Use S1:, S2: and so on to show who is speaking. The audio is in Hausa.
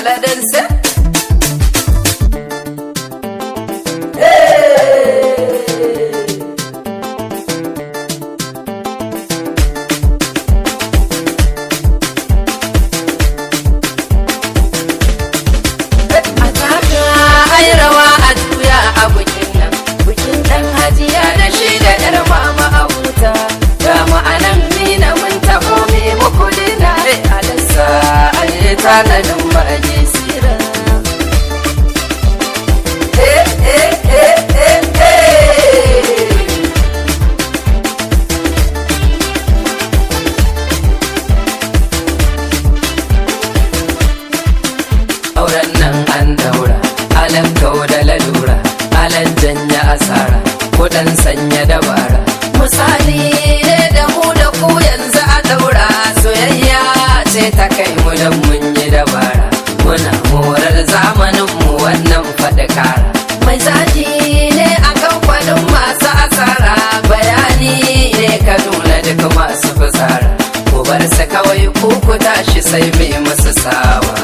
S1: Aladansa. A taka ai rawa a juya a bikin nan, bikin ɗan hajiya da shi da ƴar mama a huta. Ga mu a nan mina mun taho me muku dina. Alasa ai tanadin ma'aji sira. Eh, eh, eh, eh, eh. Auren nan an daura, alan kau da lalura, alan janya asara, kudan sanya dabara. Misali ne da mu da ku yanzu a daura, soyayya ce ta kai mu dan mun yi dabara. Muna morar zamanin mu wannan faɗi kara. Mai zaki ne a kamfanin masu asara, bayani ne ka nuna duk masu fitsara. Ku bar su kawai ku ku tashi sai mai musu sawa.